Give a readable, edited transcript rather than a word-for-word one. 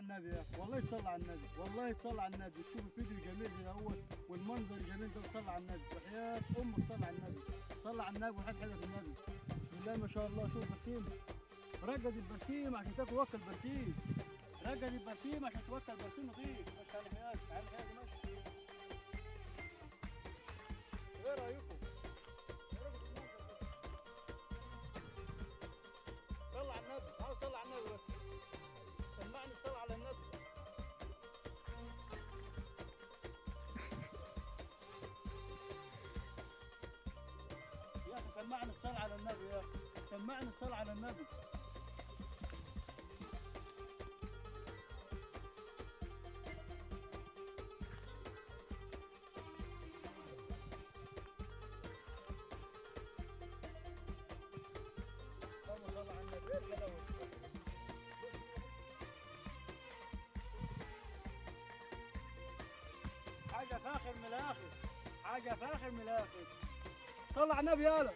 النبي يا اخي، والله تصلي على النبي، والله تصلي على النبي. تشوف الفيديو الجميل زي دوت والمنظر الجميل ده وتصلي على النبي، وحياة امك صلي على النبي، صلي على النبي وحياة حلوة النبي. بسم الله ما شاء الله. شوف برسيم، رجد البرسيم عشان تاكل، وكل برسيم، رجد البرسيم عشان توكل برسيم نظيف. ماشي على حياتك، على حياتك ماشي. ايه رايكم؟ إيه رأيكم في المنظر ده؟ صلي على النبي، تعالوا صلي على النبي بس. سمعني الصلاة على النبي. يا اخي سمعني الصلاة على النبي، يا اخي سمعني الصلاة على النبي. اللهم صل على النبي. ايه الحلاوة دي؟ حاجة فاخر من الآخر، حاجة فاخر من الآخر. صل على النبي يالا.